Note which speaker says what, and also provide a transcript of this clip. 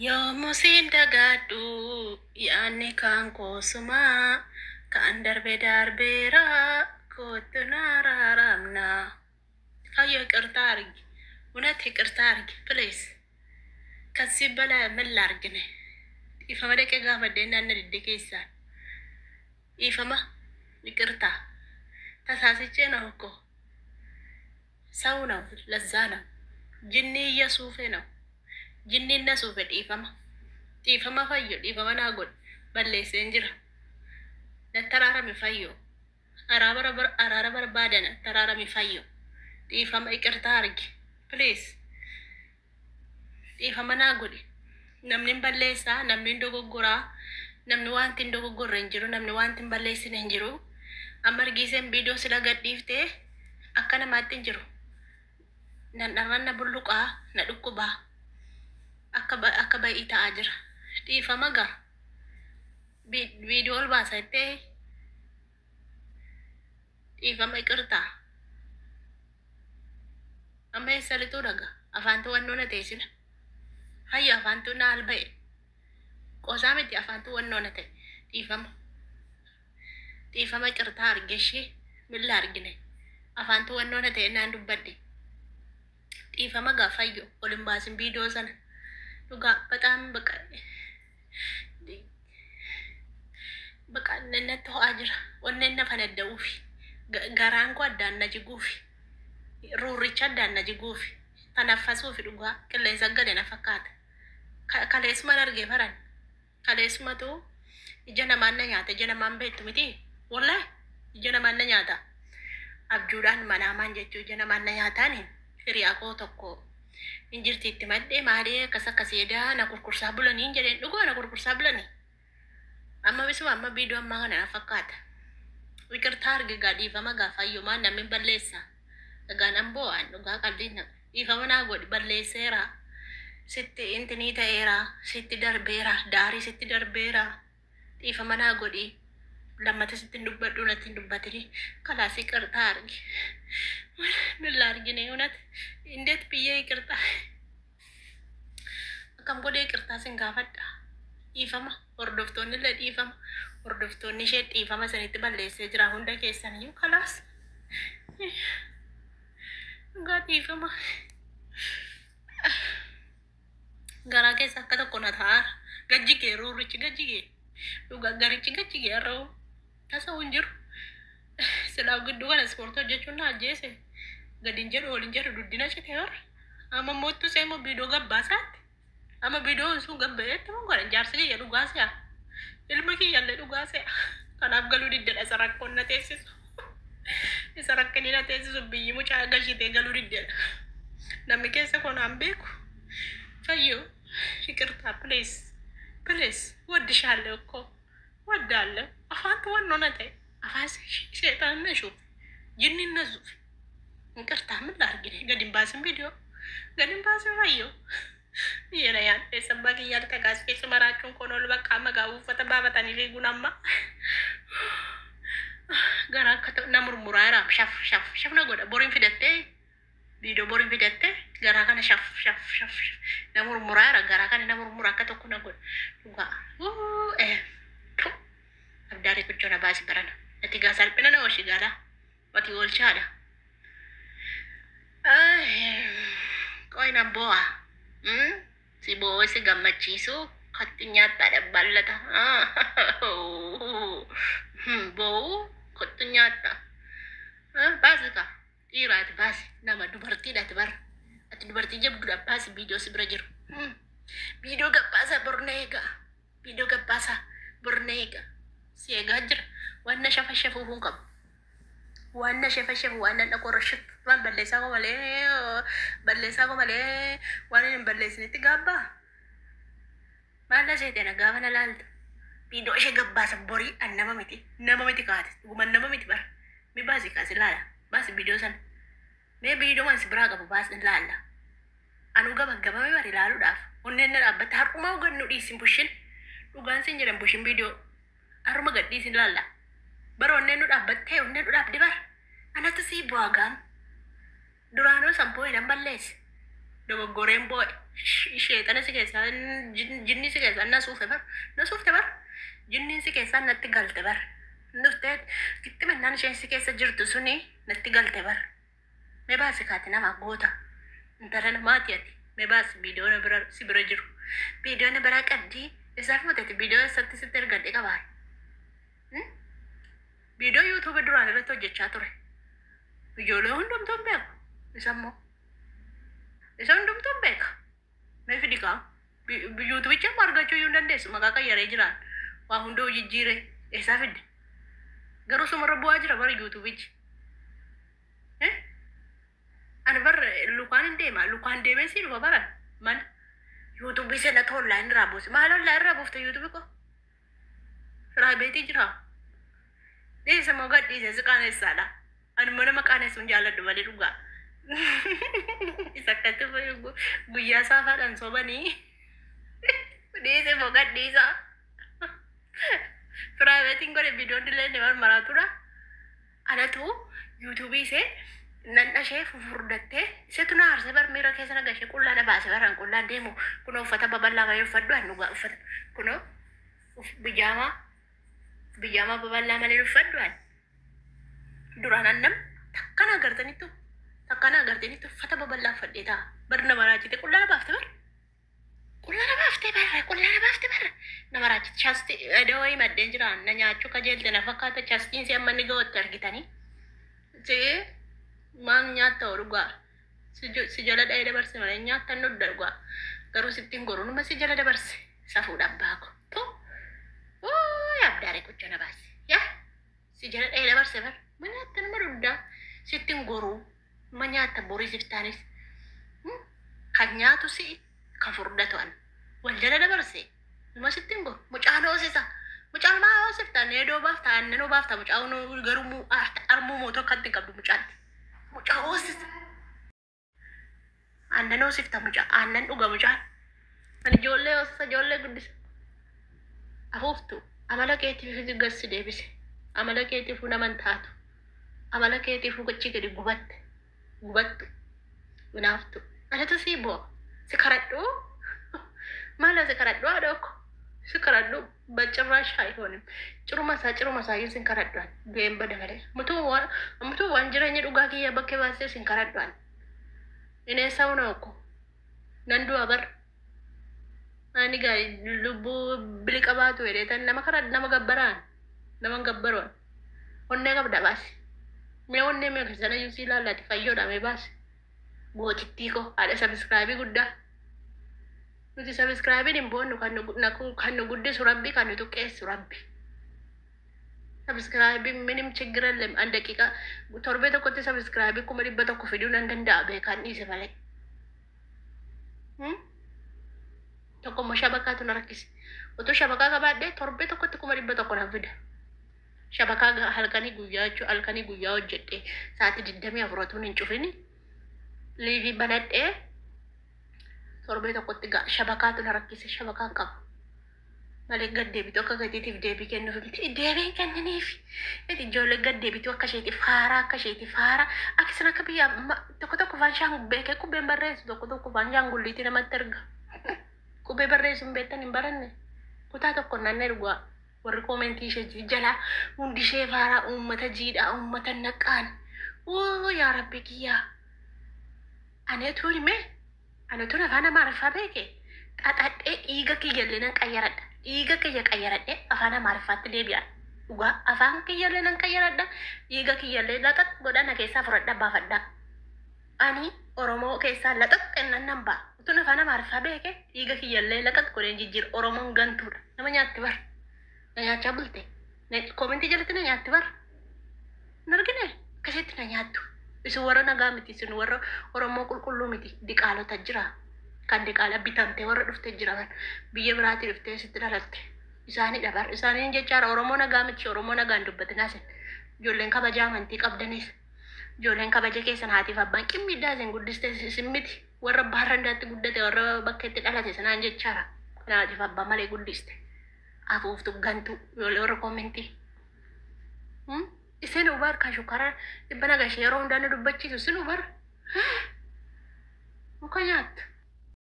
Speaker 1: Yoomuu siin dagaadhu yaadni kan koosumaa kan darbe darbeera kootu naaraaramna. Fayyo ይቅርታ አርጊ፣ እውነት ይቅርታ አርጊ please። ከዚህ በላይ ምን ላርግ እኔ? Dhiifama dhaqee gaafadhe inni didde keessaa dhiifama ይቅርታ ተሳስቼ ነው እኮ ሰው ነው። ለዛ ነው ጅኒ እየሱፌ ነው ጅኒ እነ ሱፌ dhiifama dhiifama fayyo dhiifama naa godhi balleesseen jira natti araarami fayyo araara barbaada natti araarami fayyo dhiifama ይቅርታ argi please dhiifama naa godhi. Namni hin balleessaa, namni hin dogoggoraa, namni wanti hin dogoggorre hin jiru, namni wanti hin balleessine hin jiru. Amma argiiseen viidiyoo sila gadhiiftee akka namaatti hin jiru. Nan dharran na bulluqaa, na dhukkubaa, akka akka ba'ii ta'aa jira. Dhiifama gaa viidiyoo ol baasa jettee dhiifama ይቅርታ. Amma eessa lixuu dhaga afaantu wannoo na teessina. Hayya afaantu na alba'e. Qoosaa miti afaantu wannoo na ta'e. Dhiifama. Dhiifama ይቅርታ arge ishee milla argine. Afaantu wannoo na ta'e naan dubbadhe. Dhiifama gaa fayyo ol hin baasin viidiyoo sana. Dhugaa በጣም በቃ በቃ natti ho'aa jira. Onneen na fanadda'uufi. Garaan koo addaan na jiguufi. Ruurricha addaan na jiguufi. Tanaffasuufi dhugaa qilleensa gale na fakkaata. Kaleessumaan argee faran. Kaleessumatu ija namaan na nyaata. Ija namaan beektu miti. Wallahi ija namaan na nyaata. Abjuudhaan manaamaan jechuu ija namaan na nyaataani hiriyaa koo tokko hin jirti itti maddee maalii akkas akkasii edaa na kurkursaa bulanii jedheen dhugaa na kurkursaa bulanii. Amma bisuma amma viidiyoo ammaa kana na fakkaata. ይቅርታ arge gaa dhiifama gaa fayyumaa namni balleessa. Egaa nan boo'an dhugaa qalbii na dhiifama naa godhi balleesseera. Sitti intinii ta'eera, sitti darbeera, daarii sitti darbeera. Dhiifama naa godhi. Lammata sitti hin dubbadhu natti hin dubbatini. ከላስ ይቅርታ አርጊ ምን ላርግ እኔ እውነት እንዴት ብዬ ይቅርታ akkam godhee ይቅርታ sin gaafadha. Dhiifama hordoftoonni illee dhiifama hordoftoonni ishee dhiifama sanitti balleessee jira hunda keessaniyyuu ከላስ dhugaa dhiifama garaa keessa akka tokko na ta'aara gajjigee ruurrichi gajjigee dhugaa garichi gajjigee har'oo tasa hin jiru. Silaa gidduu kana ispoortii hojjechuun na ajjeese gadi hin jedhu ol hin jedhu duddina cite har'a. Amma moottu seemo viidiyoo gabbaasaatti. Amma viidiyoon sun gabbaa'etti mun godhan jaarsi kiyya dhugaa se'a. Ilmi kiyyallee dhugaa se'a. Kanaaf galuu diddedha isa rakkoon na teessisu. Isa rakkinni na teessisu biyyi mucaa gashitee galuu diddedha. Namni keessa koo naan beeku. Fayyoo ይቅርታ please please ወድሻለሁ እኮ ወዳለሁ afaantu wannoo na ta'e afaan seexaan na shuufe jinni na zuufe ይቅርታ ምን ላድርግ እኔ gadi hin baasin viidiyoo gadi hin baasin fayyoo Yeera yaadde sabbaa kiyyaatti takaas keessa maraachuun koon ol bakka amma gaa uffata baafatanii fiiguun amma garaa akka ta'u na murmuraa jira shaf shaf shaf na godha boriin fidattee viidiyoo boriin fidattee garaa kana shaf shaf shaf shaf na murmuraa jira garaa kana na murmura akka tokko na godha dhugaa abdaarii kuchoo na baasi barana ati gaa salphina na oolchi gaala ati oolchaadha. Qoy nan boo'a. Si boo'ee si gammachiisu katti nyaattaadha ballata. Boo'u kottu nyaatta. Baasi kaa dhiiraati baasi nama dubartiidhaati bara. Ati dubartii jabduudha baasi viidiyoo si bira jiru. Viidiyoo gabbaasaa borna eegaa. Viidiyoo gabbaasaa borna eegaa. Si eegaa jira. Waan na shafashafuuf hin qabu. Waan na shafashafu waan na dhaqorra waan balleessaa koo malee balleessaa koo malee waan hin balleessinitti gaabbaa. Maal na seete na gaafa na laaltu. Viidiyoo ishee gabbaasa borii an nama miti. Nama miti kaate. Dhuguman nama miti bara. Mi baasi kaasi laala. Baasi viidiyoo sana. Mee viidiyoo waan si biraa qabu baasi laalla. Anuu gaba gabame bari ilaaluudhaaf. Onneen na dhaabbatte har'umaa gannu dhiisin bushin. Dhugaan sin jedhan bushin viidiyoo. Har'uma gad dhiisin laalla. Bara onneen nu dhaabbattee onneen nu dhaabde bara. Anatu sii bu'aa gaam. Duraanuu san boo'e nan balleesse. Dogoggoreen boo'e. Sheexana si keessaa, jinni si keessaa na suufe bar, na suufte bar, jinniin si keessaa natti galte bar. Dhuftee gixximannaan isheen si keessa jirtu suni natti galte bar. Mee baasi kaati nama goota. Intala namaati ati. Mee baasi viidiyoo na bira si bira jiru. Viidiyoo na biraa qabdii. Isaaf mutati viidiyoo eessatti sitti ergadhe qabaa. Viidiyoo YouTube duraan irratti hojjechaa ture. Ijoollee hundumtuu hin beeku. Isa immoo. Isa hundumtuu hin beeka. Mee fidi kaa. YouTubicha immoo argachuu iyyuu hin dandeessu. Maqaa qayyaree jiraan. Waa hunduu jijjiire. Eessaa fidde? Garuu sumarra bu'aa jira bara YouTubichi. Ani bar lukaan hin deema. Lukaan deemee sii dhufa baran. Mana. YouTubii seenaa online irraa buuse. Maal online irraa buufte YouTubii koo? Private jira. Dhiise moo gad dhiise si qaanessaadha. Ani immoo nama qaanessuun jaalladhu malee dhugaa. Isa akkatti guyyaa saafaadhaan sobanii. Dhiise moo gad dhiisa. Privateiin godhe viidiyoon illee ni marmaraatudha. Anatu YouTubii isee nan dhashee fufurdattee isetu na aarsee bar miira keessa na gashee qullaa na baase baran qullaan deemu kunoo uffata babal'aa malee uffadhu an dhugaa uffata kunoo bijaamaa bijaamaa babal'aa malee uffadhu an duraan annam takkana agartanitti takkana agartanitti uffata babal'aa uffadhee ta'a bar nama raajite qullaa na baafte bar qullaa na baaftee barra qullaa na baafte barra nama raajite chasti edoo wayii maddeen jiraan na nyaachuu kajeelte na fakkaata chastiin si amma inni ga'ootti argitanii see maal nyaatta dhugaa si jala dha'ee dabarse malee nyaattan nudda dhugaa garuu sittiin goru numa si jala dabarse safuudha abbaa ko tu abdaare qocho na baase yaa si jala dha'ee dabarse bar ma nyaatta nama duddaa sittiin goruu ma nyaatta borii siftaanis kan nyaatu si'i kan furdatu an wal jala dabarse numa sittiin goru mucaan hoosisa mucaan maa hoosifta needoo baafta aannanoo baafta mucaan garuu armuu mootuu akkatti hin qabdu mucaan mucaa hoosisa aannan hoosifta mucaa aannan dhuga mucaan ani ijoollee hoosisa ijoollee guddisa afuuftu amala keetiif gassi deebise amala keetiif naman taatu amala keetiif gochi gadi gubatte gubattu naaftu anatu sii bu'a si karadhu maala si karadhu haadha si karadhu በጭራሽ አይሆንም። ጭሩመሳ ጭሩመሳ sin karadhu du'een bada malee mutuu waan jireenya dhugaa kiyya bakkee baasee sin karadhu እኔ ሰው ነው እኮ nan du'a bar ani gaa lubbuu bili qabaatu jedheetan nama kara nama gabbaraan nama gabbaroon onnee qabda baasi mee onnee mee sana iyyuu si ilaallati fayyoodha mee baasi gootittii ko haadha subscribe guddaa nuti subscribeiin hin boonnu kan nu guddisu rabbi kan nu tuqqeessu rabbi subscribe ምንም ችግር የለም an daqiiqa torbee tokkotti subscribe 100,000 fiduu nan danda'a beekaan dhiise malee tokkommoo shabakaatu na rakkise utuu shabakaa qabaadhee torbee tokkotti 100,000 nan fida shabakaa halkanii guyyaa jechuu halkanii guyyaa hojjedhee sa'aatii 24 otuun hin cufini live banadhee torbee tokkotti shabakaatu na rakkise shabakaan qabu malee gad deebitu akka gatiitiif deebii kennuuf miti deebiin kenniniif miti ijoollee gad deebitu akka isheeti faaraa akka isheeti faaraa akka isin akka biyya tokko tokko afaan beekee qubeen barreessu tokko tokko afaan shaangulliitii namatti erga qubee barreessu hin beektan hin baranne kutaa tokko nan ergaa warri comment ishee jalaa hundi ishee faaraa uummata jiidhaa uummata naqaan woo yaa rabbi kiyyaa ani utuun hime ani utuun afaan amaariffaa beeke xaxadhee dhiiga kiyyallee nan qayyaradha dhiiga kiyya qayyaradhee afaan amaariffaatti deebi'a dhugaa afaan kiyyallee nan qayyaradha dhiiga kiyyallee laxax godhana keessaa fudhadha baafadha ani oromoo keessaa laxax kennan nan ba'a utuun afaan amaariffaa beeke dhiiga kiyyallee laxax godheen jijjiira oromoon gantuudha nama nyaatti bar na nyaachaa bulte comment jalatti na nyaatti bar hin argine akkasitti na nyaattu isin warra nagaa miti isin warra oromoo qulqulluu miti diqaalota jira kan diqaala bitamte warra dhufte jira bar biyya biraatii dhuftee sitti dhalatte isaanidha bar isaaniin jechaadha oromoo nagaa miti oromoo nagaan dubbatinaa isin ijoolleen kabaja amantii qabdanis ijoolleen kabaja keessan haatiif abbaan qimmiidhaa isin guddiste isin miti warra baarrandaatti guddate warra bakka itti dhalate sanaan jechaadha kan haatiif abbaa malee guddiste afuuftu gantu ijoollee warra comment isin ubar kan shukkaara dhibba nagashee yeroo hundaa nu dubbachiisu isin ubar muka nyaattu.